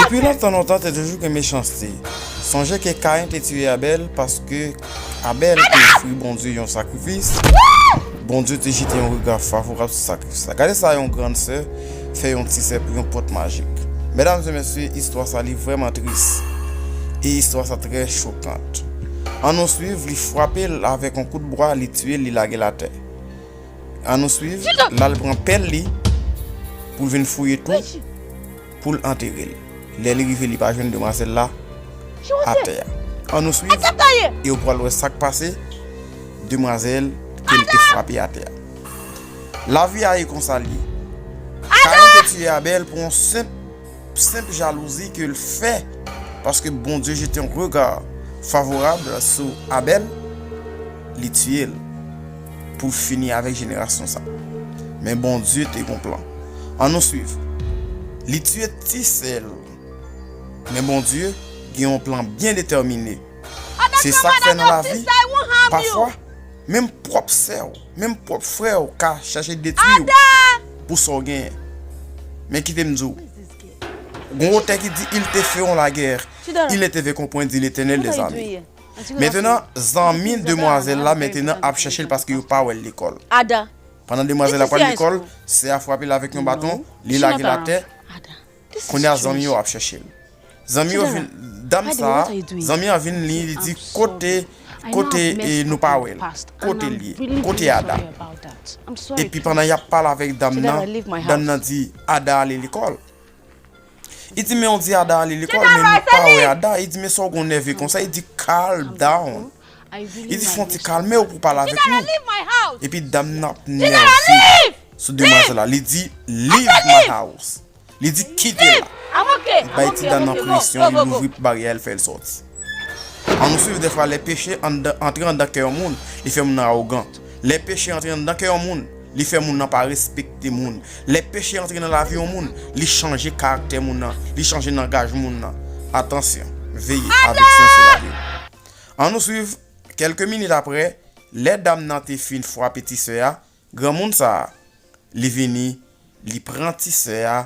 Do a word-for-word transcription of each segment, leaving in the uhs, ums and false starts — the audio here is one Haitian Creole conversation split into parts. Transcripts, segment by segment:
Depi lontan lontan, te toujou gen mechanste. Sonje ke Kayen te tiye Abèl paske Abèl te ofri Bondye yon sakrifis. Bondye te jete yon rega favorab sou sakrifis la. Gade sa yon grann sè fè yon ti sè pou yon pòt majik. Medam e mesye, istwa sa li vrèman tris. E istwa sa trè chokan. Ann nou swiv, li frape l avèk yon kout bwa, li tiye l, li lage l atè. Ann nou swiv, l al pran pèl li pou l vin fouye tou, pou l antere l. Lè li rive, li pa jwenn demwazèl la atè a. Ann nou swiv, e ou pral wè sa k pase demwazèl ke l te frape atè a. Lavi a e konsa l ye. Kayen te tiye Abèl pou yon senp, senp jalouzi ke l fè, paske Bondye jete yon rega favorab sou Abèl, li tiye l pou l fini avèk jenerasyon sa. Men Bondye te gon plan. Ann nou swiv. Li tiye ti sè l. Men Bondye gen yon plan byen detèmine. Se sa k fè nan lavi, pafwa, menm pwòp sè w, menm pwòp frè w ka chache detwi w pou sa w genyen. Men kite m di w, gon otè ki di, ils te feront la guerre, ils ne te vaincront point, dit l'Éternel des armées. Mentenan, zanmi demwazèl la, mentenan, ap chèche l paske yo pa wè l lekòl. Pandan demwazèl la pral lekòl, sè a frape l avèk yon baton, li lage l atè. Kounye a, zanmi yo ap chèche l. Zanmi yo vin, dam sa a, zanmi an vin li, li di, "Kote, kote, e, nou pa wè l? Kote l ye? Kote Ada?" Epi pandan y ap pale avèk dam nan, dam nan di, "Ada ale lekòl." Li di, "Men w di Ada ale lekòl, men nou pa wè Ada." Li di, "Men sa w gon nève konsa?" Li di, "Calm down." Li di, "Fè yon ti kalme w pou w pale avèk nou." Epi dam nan ap nève sou demwazèl la. Li di, "Leave my house." Li di, "Kite la." Li bay ti dam nan presyon, li louvri baryè a, li fè l sòti. Ann nou swiv, dèfwa lè peche anndan, antre anndan kè yon moun, li fè moun nan awogan. Lè peche antre anndan kè yon moun, li fè moun nan pa respekte moun. Lè peche antre nan lavi yon moun, li chanje karaktè moun nan, li chanje langaj moun nan. Atansyon, veye avèk sens lavi w. Ann nou swiv, kèlke minit apre, lè dam nan te fin frape ti sè a, granmoun sa a, li vini, li pran ti sè a,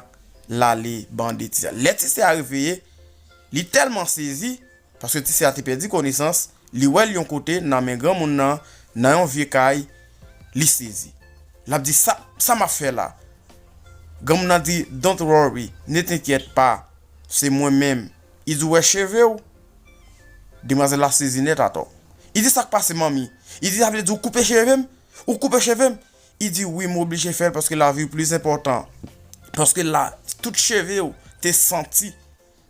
l ale bande ti sè a. Lè ti sè a reveye, li tèlman sezi, paske ti sè a te pèdi konesans, li wè l yon kote nan men granmoun nan, nan yon vye kay, li sezi. L ap di, "Sa, sa m ap fè la?" Granmoun nan di, "Don't worry, ne t'inquiète pas, se mwen menm." Li di, "Ou wè cheve w?" Demwazèl la sezi nèt atò. Li di, "Sa k pase, manmi?" Li di, "Sa vle di ou koupe cheve m? Ou koupe cheve m?" Li di, "Wi, m oblije fè l paske lavi w plis enpòtan." Paske la, tout cheve w te santi.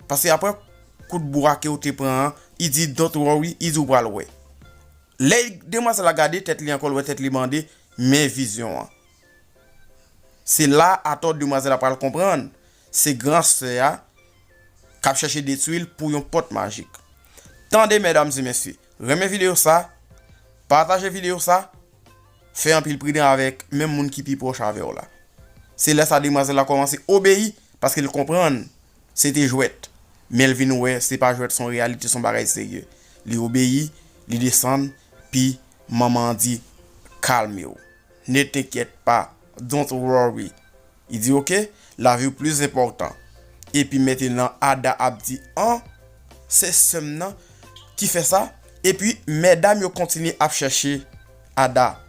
Paske apre kout bwa ke w te pran an, li di, "Don't worry," li di, "Ou pral wè." Lè demwazèl la gade tèt li ankò, l wè tèt li bande, men vizyon an. Se la atò demwazèl la pral konprann se gran sè a k ap chèche detwi l pou yon pòt majik. Tande, medam e mesye, renmen videyo sa, pataje videyo sa, fè anpil pridan avèk menm moun ki pi pwòch avè w la. Se lè sa demwazèl la kòmanse obeyi, paske l konprann se te jwèt. Men l vin wè se pa jwèt, se yon reyalite, se yon bagay serye. Li obeyi, li desann, pi manman an di, "Kalme w. Ne t'inquiète pas, don't worry." Li di, "Oke, lavi w plis enpòtan." Epi mentenan, Ada ap di, "An, se sè m nan ki fè sa?" Epi medam yo kontinye ap chèche Ada.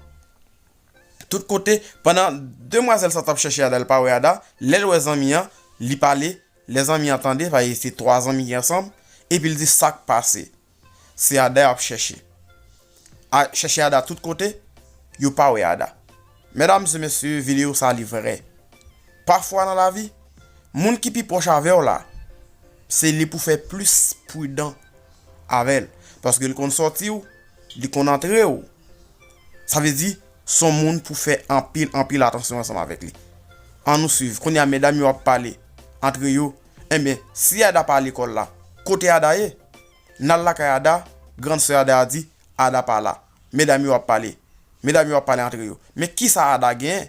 Tout kote, pandan demwazèl sa t ap chèche Ada, l pa wè Ada, lè l wè zanmi an, li pale, lè zanmi an tande, paske se twa zanmi ki ansanm, epi l di, "Sa k pase?" Se Ada y ap chèche. A, chèche Ada tout kote, yo pa wè Ada. Medam e mesye, videyo sa li vrè. Pafwa nan lavi, moun ki pi pwòch avè w la, se li pou fè plis pridan avè l. Paske l konn sòti w, li konn antre w. Sa vle di, se yon moun pou fè anpil, anpil atansyon ansanm avèk li. Ann nou swiv. Kounye a, medam yo ap pale antre yo. Enben, si Ada pa lekòl la, kote Ada ye? N al lakay Ada, grann sè Ada a di, Ada pa la. Medam yo ap pale. Medam yo ap pale antre yo. Men kisa Ada genyen?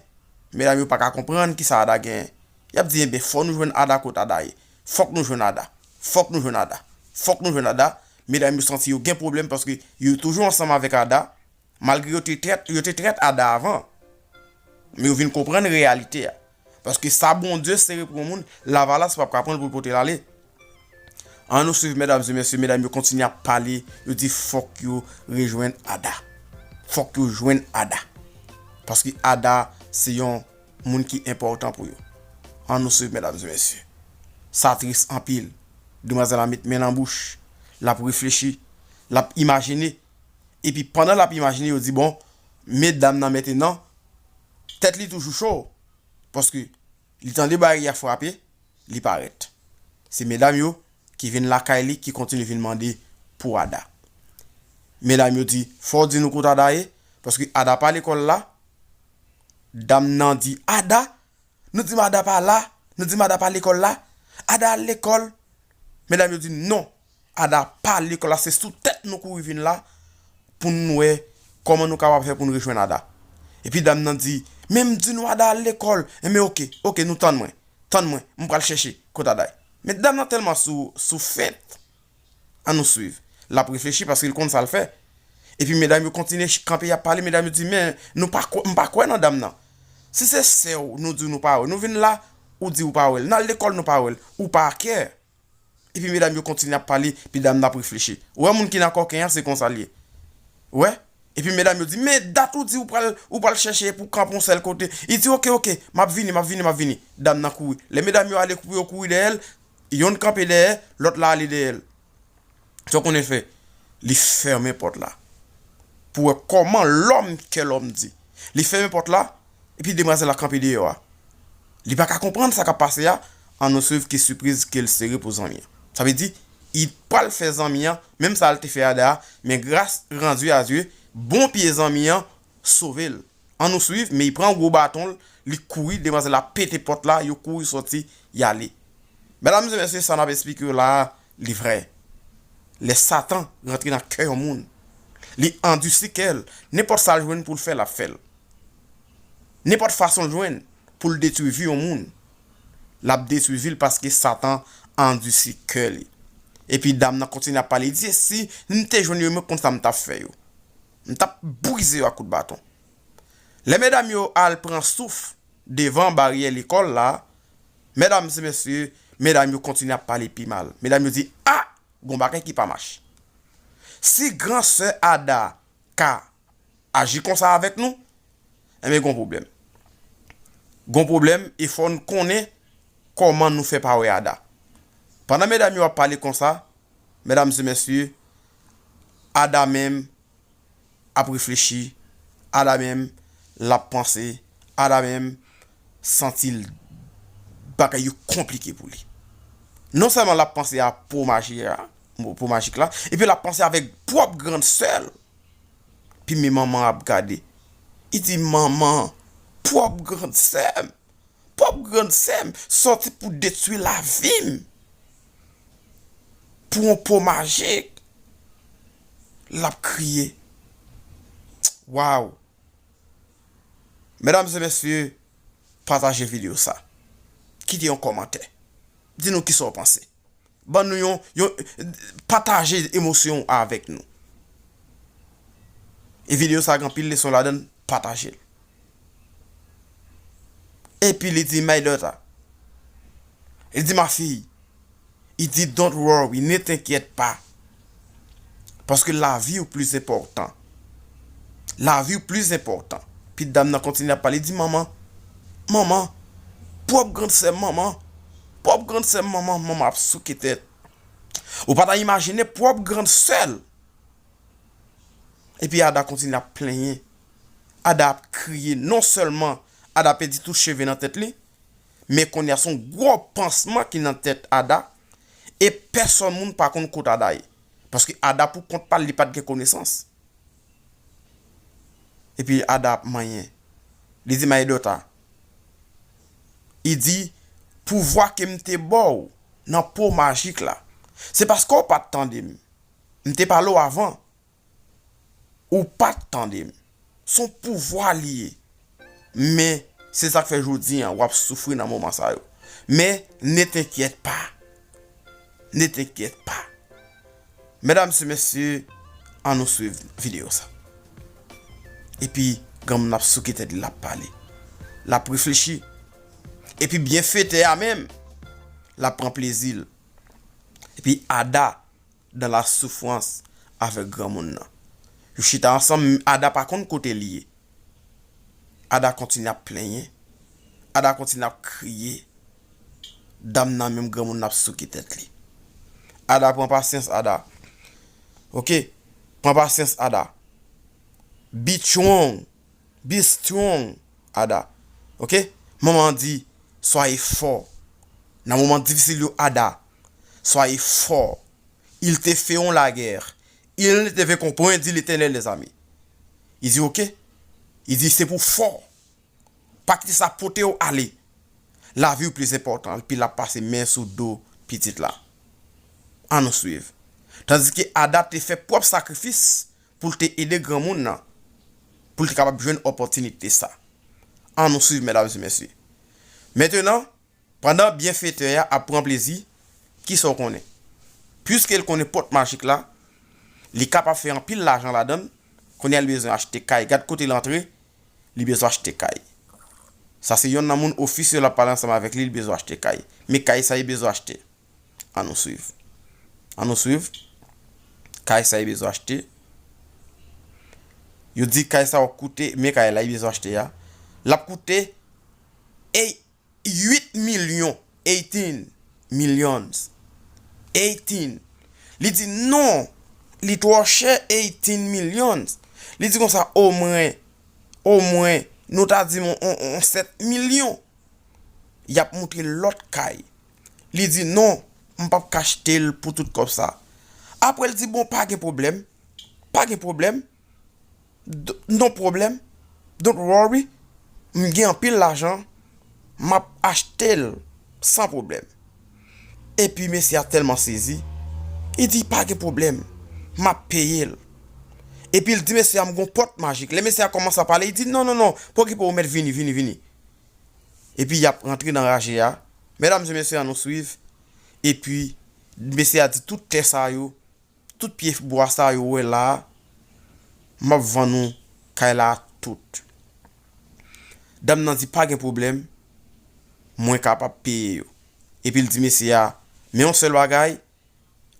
Medam yo pa ka konprann kisa Ada genyen. Y ap di, enben, fò nou jwenn Ada kot Ada ye. Fòk nou jwenn Ada. Fòk nou jwenn Ada. Fòk nou jwenn Ada. Medam yo santi yo gen pwoblèm paske yo toujou ansanm avèk Ada. Malgre yo te trèt, yo te trèt Ada avan. Men yo vin konprann reyalite a. Paske sa Bondye sere pou yon moun, lavalas p ap ka pran l pou l pote l ale. An nou swiv, medam e mesye, medam yo kontinye ap pale, yo di fòk yo rejwenn Ada. Fòk yo jwenn Ada. Paske Ada se yon moun ki enpòtan pou yo. An nou swiv, medam e mesye. Sa tris anpil. Demwazèl la met men nan bouch. L ap reflechi. L ap imajine. Epi pandan l ap imajine, yo di, bon, medam nan mentenan, tèt li toujou cho. Paske li tande baryè a frape, li parèt. Se medam yo ki vin lakay li, ki kontinye vin mande pou Ada. Medam yo di, fò w di nou kote Ada ye, paske Ada pa lekòl la. Dam nan di, Ada? Nou di m Ada pa la? Nou di m Ada pa lekòl la? Ada al lekòl? Medam yo di, non. Ada pa lekòl la, se sou tèt nou kouri vin la pou n wè kòman nou kapab fè pou n rejwenn Ada. Epi dam nan di, men m di nou Ada al lekòl. Enben oke, oke, nou tann mwen. Tann mwen, m pral chèche kote Ada ye. Men dam nan tèlman sou, sou fent. An nou swiv. L ap reflechi paske l konn sa l fè. Epi medam yo kontinye ch- kanpe, y ap pale, medam yo di, men nou pa kwè, m pa kwè nan dam nan. Si se sè w nou di nou pa wè, nou vin la, ou di ou pa wè l. N al lekòl nou pa wè l, ou pa kè. Epi medam yo kontinye ap pale, epi dam nan ap reflechi. Ou wè moun ki nan kòken an, se konsa l ye. Ou wè? Epi medam yo di, men dat ou di ou pral, ou pral chèche pou kanpe yon sèl kote. Li di, oke, oke, m ap vini, m ap vini, m ap vini. Dam nan kouri. Lè medam yo ale pou yo kouri dèyè l, yonn kanpe dèyè, lòt la ale dèyè l. Sa w konnen fè? Li fèmen pòt la. Pou wè kòman lòm kè lòm di. Li fèmen pòt la, epi demwazèl la kanpe deyò a. Li pa ka konprann sa k ap pase a, an nou swiv ki sipriz ke l sere pou zanmi an. Sa vle di, li pral fè zanmi an, menm sa l te fè Ada a, men gras randi a Dye, bon pye zanmi an sove l. An nou swiv, men li pran gwo baton l, li kouri, demwazèl la pete pòt la, yo kouri sòti, y ale. Medam e mesye, sa n ap esplike yo la a, li vrè. Lè Satan rantre nan kè yon moun, li andisi kè l, nenpòt sa l jwenn pou l fè, l ap fè l. Nenpòt fason l jwenn pou l detwi vi yon moun, l ap detwi vi l paske Satan andisi kè li. Epi dam nan kontinye ap pale, li di, si m te jwenn yo, men konn sa m t ap fè yo. M t ap brize yo ak kout baton. Lè medam yo al pran souf devan baryè lekòl la, medam e mesye, medam yo kontinye ap pale pi mal. Medam yo di, a, gon bagay ki pa mache. Si gran sè Ada ka aji konsa avèk nou, enben gon pwoblèm. Gon pwoblèm, e fò n konnen kòman nou fè pa wè Ada. Pandan medam yo ap pale konsa, medam e mesye, Ada menm ap reflechi, Ada menm l ap panse, Ada menm santi l bagay yo konplike pou li. Non sèlman l ap panse a po majik la, po majik la, epi l ap panse avèk pwòp grann sè l. Epi men manman ap gade. Li di, manman, pwòp grann sè m, pwòp grann sè m sòti pou detwi lavi m pou yon po majik. L ap kriye. Waw! Medam e mesye, pataje videyo sa. Kite yon kòmantè. Di nou kisa w panse. Ban nou yon, yon, pataje emosyon w avèk nou. E videyo sa gen anpil leson ladan l, pataje l. Epi li di, my daughter. Li di, ma fille. Li di, don't worry, ne t'inquiète pas. Paske lavi w plis enpòtan. Lavi w plis enpòtan. Epi dam nan kontinye ap pale, li di, manman, manman, pwòp grann sè m, manman, pwòp grann sè m, manman, manman ap souke tèt. Ou pa ta imajine pwòp grann sè l. Epi Ada kontinye ap plenyen. Ada ap kriye. Non sèlman Ada pèdi tout cheve nan tèt li, men kounye a se yon gwo pansman ki nan tèt Ada, e pèsòn moun pa konn kote Ada ye. Paske Ada pou kont pa l, li pa t gen konesans. Epi Ada ap manyen. Li di, my daughter, li di, pouvwa ke m te ba w nan po majik la, se paske w pa t tande m. M te pale w avan. Ou pa t tande m. Se yon pouvwa li ye. Men, se sa k fè jodi a, w ap soufri nan moman sa yo. Men, ne t'inquiète pas. Ne t'inquiète pas. Medam e mesye, ann nou swiv videyo sa. Epi, granmoun ap souke tèt li, l ap pale. L ap reflechi. Epi, byenfetè a menm, l ap pran plezi l. Epi Ada dans la souffrance avèk granmoun nan. Yo chita ansanm, Ada pa konn kote li ye. Ada kontinye ap plenyen. Ada kontinye ap kriye. Dam nan menm granmoun nan ap souke tèt li. Ada, pran pasyans, Ada. Oke? Pran pasyans, Ada. Be strong. Be strong, Ada. Oke? Manman di, soyez fort. Nan moman difisil yo, Ada, soyez fort. Ils te feront la guerre. Ils ne te vaincront point, dit l'Éternel des armées. Li di, oke? Li di, se pou fò. Pa kite sa pote w ale. Lavi w plis enpòtan, epi l ap pase men sou do pitit la. Ann nou swiv. Tandis ke Ada te fè pwòp sakrifis pou l te ede granmoun nan, pou l te kapab jwenn opòtinite sa. Ann nou swiv, medam e mesye. Mentenan, pandan byenfetè a ap pran plezi, kisa w konnen? Piske l konnen pòt majik la, li kapab fè anpil lajan ladan l, kounye a li bezwen achte kay. Gad kote l antre, li bezwen achte kay. Sa se yonn nan moun ofis yo l ap pale ansanm avèk li, li bezwen achte kay. Men kay sa li bezwen achte. Ann nou swiv. Ann nou swiv. Kay sa li bezwen achte. Yo di kay sa w ap koute, men kay la li bezwen achte a. L ap koute, e uit milyon, eighteen millions. Eighteen. Li di non, li twò chè, eighteen millions. Li di konsa, omwen, omwen, nou ta di m on, on, on sèt milyon. Y ap moutre lòt kay. Li di non, m p ap ka achte l pou tout kòb sa. Apre l di bon, pa gen pwoblèm. Pa gen pwoblèm. D- no problem, don't worry, m gen anpil lajan, m ap achte l san pwoblèm. Epi mesye a tèlman sezi, li di pa gen pwoblèm, m ap peye l. Epi l di mesye a m gon pòt majik. Lè mesye a kòmanse ap pale, li di non, non, non, pa okipe w, mèt, vini, vini, vini. Epi y ap rantre nan raje a. Medam e mesye, ann nou swiv. Epi mesye a di tout tè sa yo, tout pye bwa sa yo wè la a, m ap vann ou kay la tout. Dam nan di pa gen pwoblèm, mwen kapab peye yo. Epi l di mesye a, men yon sèl bagay,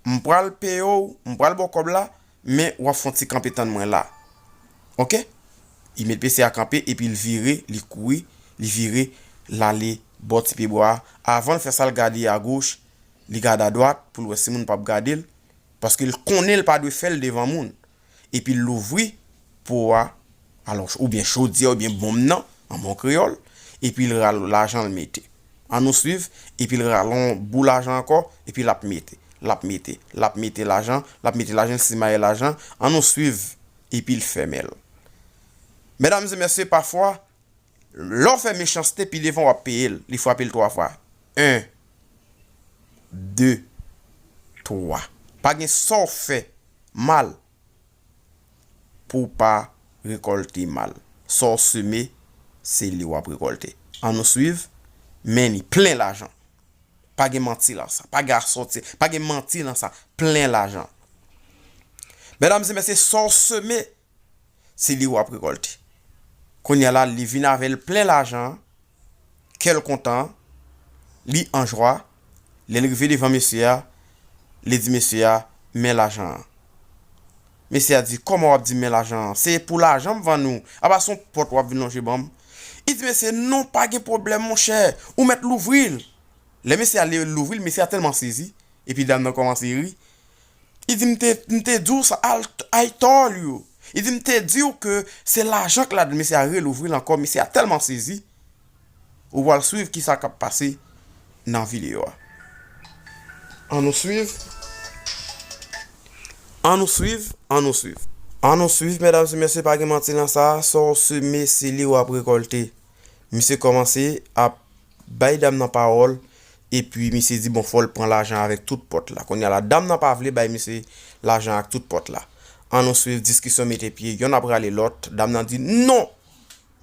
m pral peye w, m pral ba w kòb la, men w ap fè yon ti kanpe tann mwen la. Oke? Li met mesye a kanpe epi l vire, li kouri, li vire, l ale bò ti pye bwa a. Avan l fè sa, l gade agoch, li gade adwat pou l wè si moun p ap gade l, paske l konnen l pa dwe fè l devan moun. Epi l louvri po a, alò, oubyen chodyè, oubyen bonm nan, an bon kreyòl, epi l rale lajan l mete. Ann nou swiv, epi l rale yon bout lajan ankò, epi l ap mete, l ap mete, l ap mete lajan, l ap mete lajan, l simaye lajan, ann nou swiv, epi l fèmen l. Medam e mesye, pafwa, lè w fè mechanste, pi devan w ap peye l. Li frape l twa fwa. En, de, twa. Pa gen sa w fè mal pou w pa rekòlte mal. Sa w seme, se li w ap rekòlte. Ann nou swiv, men li plen lajan. Pa gen manti nan sa. Pa gen asòti. Pa gen manti nan sa. Plen lajan. Medam e mesye, sa w seme, se li w ap rekòlte. Kounye a la, li vin avè l plen lajan an, kè l kontan, li an jwa. Lè l rive devan mesye a, li di mesye a, men lajan an. Mesye a di, kòman w ap di men lajan an? Se pou lajan m vann ou. Apa se yon pòt w ap vin lonje ban m? Li di mesye, non, pa gen pwoblèm, monchè, ou mèt louvri l. Lè mesye a louvri l, mesye a tèlman sezi, epi dam nan kòmanse ri. Li di, m te, m te di w sa, I, I told you. Li di, m te di w ke se lajan k ladan l. Mesye a relouvri l ankò, mesye a tèlman sezi. Ou pral swiv kisa k ap pase nan videyo a. Ann nou swiv. Ann nou swiv, ann nou swiv. Ann nou swiv, medam e mesye, pa gen manti nan sa, sa w seme, se li w ap rekòlte. Misye kòmanse ap bay dam nan pawòl, epi misye di, bon, fò l pran lajan avèk tout pòt la. Kounye a la, dam nan pa vle bay misye lajan ak tout pòt la. Ann nou swiv, diskisyon mete pye, yonn ap rale lòt. Dam nan di, non!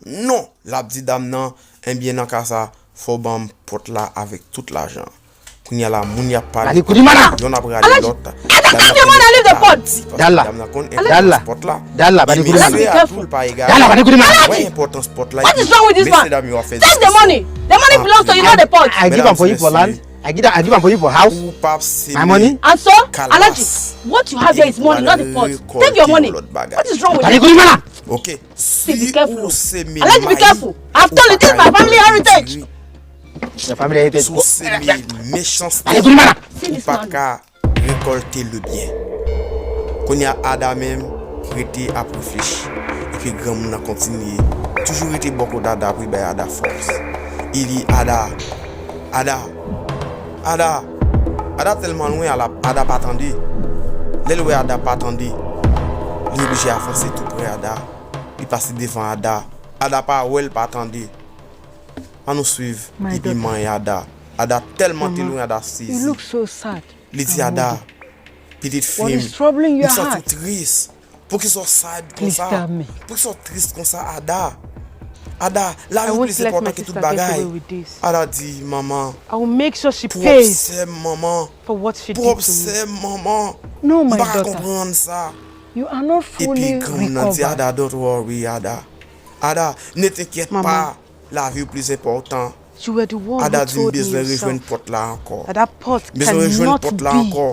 Non! L ap di dam nan, ebyen, nan ka sa, fò w ban m pòt la avèk tout lajan an. Kounye a la, moun y ap pale, yonn ap rale lòt. Dam nan konn enpòtans pòt la. Dam nan konn enpòtans pòt la. Men mesye a tou, l pa egare wè enpòtans pòt la, epi mesye dam yo ap fè diskisyon. Medam e mesye, I give, I give am for you for house. Ou p ap seme kalbas. And so, Alaji, what you have here is money, not the pot. Take your money. What is wrong with you? Alekoli mala. Ok. Si ou seme mayi, ou pa ka retire. Your family heritage. Si ou seme mechanste, ou pa ka rekòlte le byen. Kounye a Ada menm rete ap reflechi. Epi granmoun nan kontinye toujou rete bò kot Ada pou l bay Ada fòs. Li di Ada, Ada, Ada, Ada tèlman lwen, Ada, Ada pa tande. Lè l wè Ada pa tande, li oblije avanse tou pre Ada. Li pase devan Ada. Ada pa wè l, pa tande. Ann nou swiv epi manyen Ada. Ada tèlman te lwen, Ada sezi. Li di Ada, pitit fi m, m santi w tris. Poukisa w sad konsa? Poukisa w tris konsa, Ada? Ada, lavi w plis enpòtan ke tout bagay. Ada di, manman, pwòp sè m, manman, pwòp sè m, manman, m pa ka konprann sa. Epi granmoun nan di Ada, don't worry, Ada. Ada, ne t'inquiète pas. Lavi w plis enpòtan. Ada di, m bezwen rejwenn pòt la ankò. M bezwen rejwenn pòt la ankò.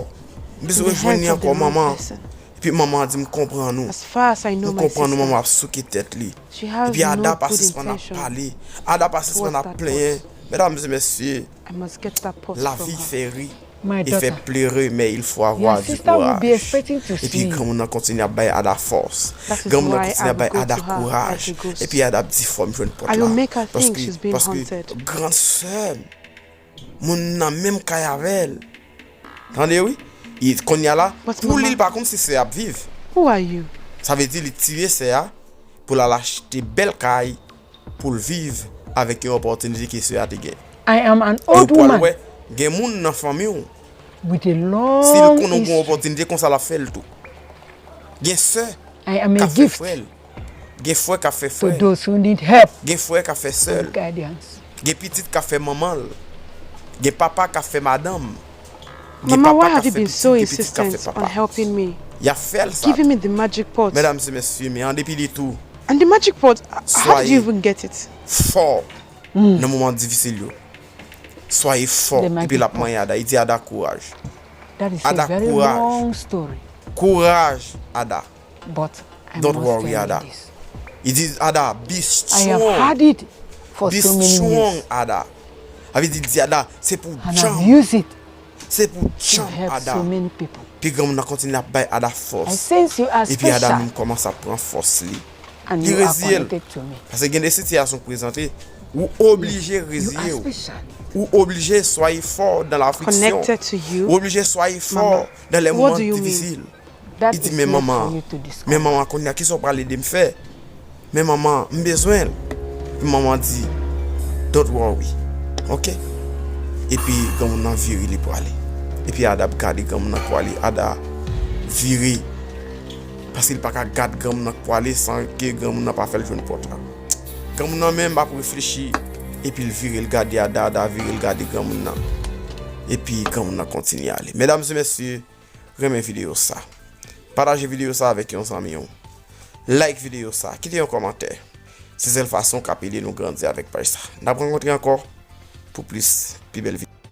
M bezwen rejwenn li ankò, manman. Epi manman an di, m konprann ou. M konprann ou, manman ap souke tèt li. Epi Ada pa sispann ap pale. Ada pa sispann ap plenyen. Medam e mesye, lavi fè ri e fè plere, men il faut avoir du courage. Epi granmoun nan kontinye ap bay Ada fòs. Granmoun nan kontinye ap bay Ada kouraj. Epi Ada ap di, fò m jwenn pòt la. Paske, paske grann sè m, moun nan menm kay avè l. Tande wi. E kounye a la, pou li, l pa konn si sè a ap viv. Sa vle di li tiye sè a pou l al achte bèl kay pou l viv avèk yon opòtinite ke sè a te gen. E ou pral wè, gen moun nan fanmi w, si l konnen w gen yon opòtinite konsa, l ap fè l tou. Gen sè k ap fè frè l. Gen frè k ap fè frè. Gen frè k ap fè sè l. Gen pitit k ap fè manman l. Gen papa k ap fè madanm. Gen papa k ap fè pitit, gen pitit k ap fè papa. Y ap fè l sa. Medam e mesye, men an depi de tou, swaye fò nan moman difisil yo. Swaye fò. Epi l ap manyen Ada. Li di Ada, kouraj. Ada, kouraj. Kouraj, Ada. Don't worry, Ada. Li di Ada, be strong. Be strong, Ada. Sa vle di, di Ada, se pou w djanm. Se pou w djanm, Ada. Epi granmoun nan kontinye ap bay Ada fòs. Epi Ada menm kòmanse ap pran fòs li. Li reziye l. Paske gen de sitiyasyon k prezante, ou oblije reziye w. Ou oblije swaye fò dans l'affliction. Ou oblije swaye fò dans les moments difficiles. Li di, men manman, men manman, kounye a, kisa w pral ede m fè? Men manman, m bezwen l. Epi manman di, don't worry. Ok? Epi granmoun nan vire, li prale. Epi Ada ap gade granmoun nan prale. Ada vire. Paske li pa ka gad granmoun nan k prale san ke granmoun nan pa fè l jwenn pòt la. Granmoun nan menm ap reflechi. Epi l vire, l gade Ada, Ada vire, l gade granmoun nan. Epi granmoun nan kontinye ale. Medam e mesye, renmen videyo sa. Pataje videyo sa avèk yon zanmi w. Like videyo sa. Kite yon kòmantè. Se sèl fason k ap ede nou grandi avèk paj sa. N ap rankontre ankò pou plis, pi bèl videyo.